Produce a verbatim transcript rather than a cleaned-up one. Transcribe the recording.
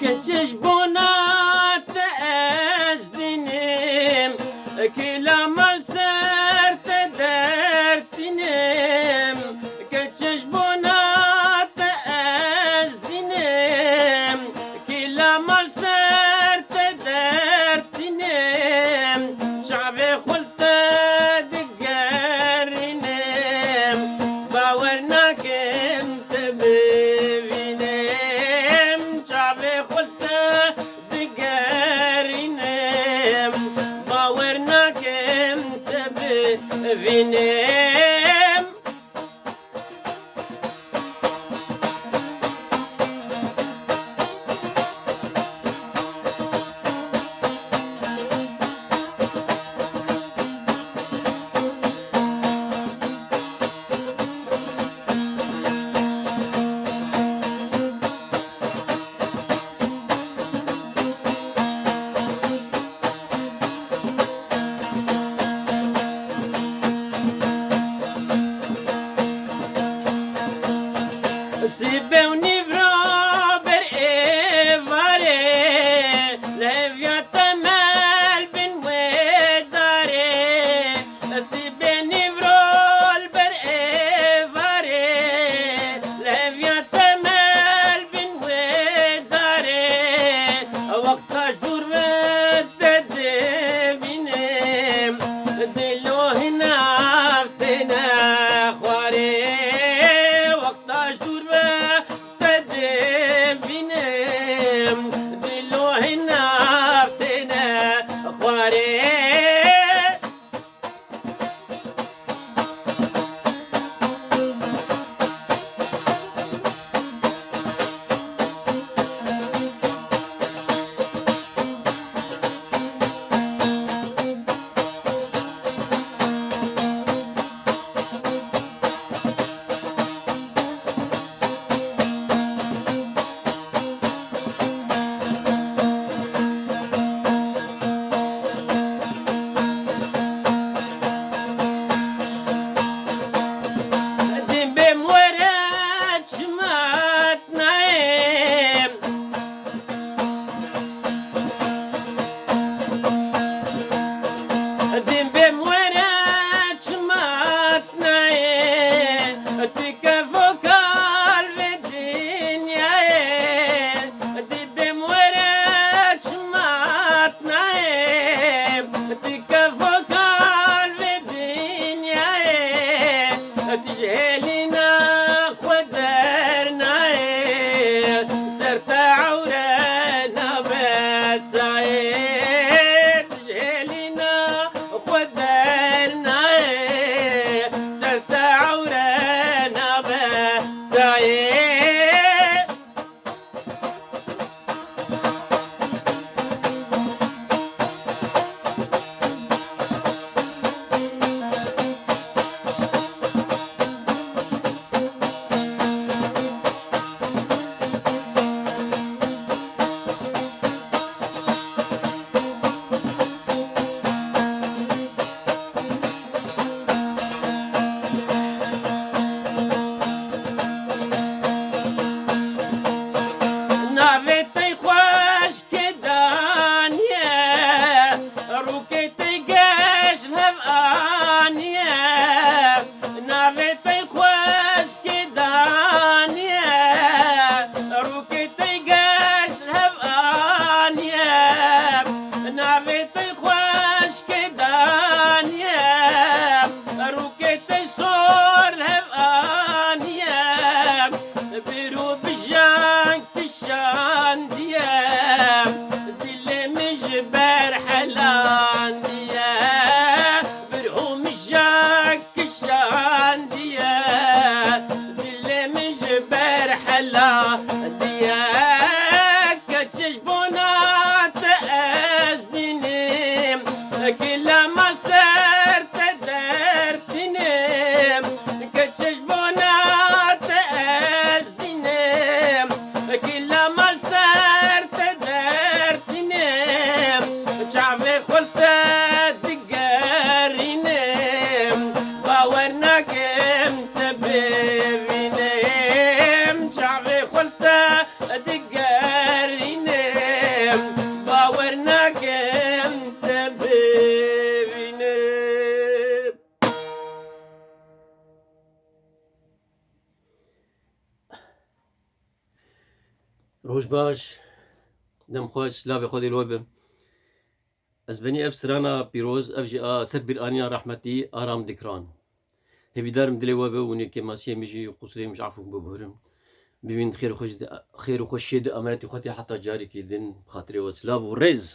Çi ji bona te ez dînim, kila mal ser te dertînim. Ke çi ji bona te ez dînim, kila mal ser te dertînim. Çavê xwe li te digerînim, bawer nakim te bivînim. Çavê xwe li te digerînim, bawer nakim te bivînim. Sibê û nîvro ber êvarê, li hev ya temel bin wê darê. Sibê nîvro li ber êvarê, li hev ya temel bin wê darê. Wexta ji dûr ve te dibînim, dilo hinav têne xwarê. Wexta ji dûr ve te dibînim, dilo hinav têne xwarê. Roj baş, dem xweş, lavê Xwedê li we be. Ez benî ev strana pîroz, ev jî a serbîranîna rehmetî Aram Dikran. Hêvîdarim dilê we be û nê kêmasiyê min jî, qusirê min jî efû bibûrim. Bivîn xêr û xweş di, xêr û xweşiyê di emanetî xwe tê heta carekî din, bi xatirê we silav û rêz.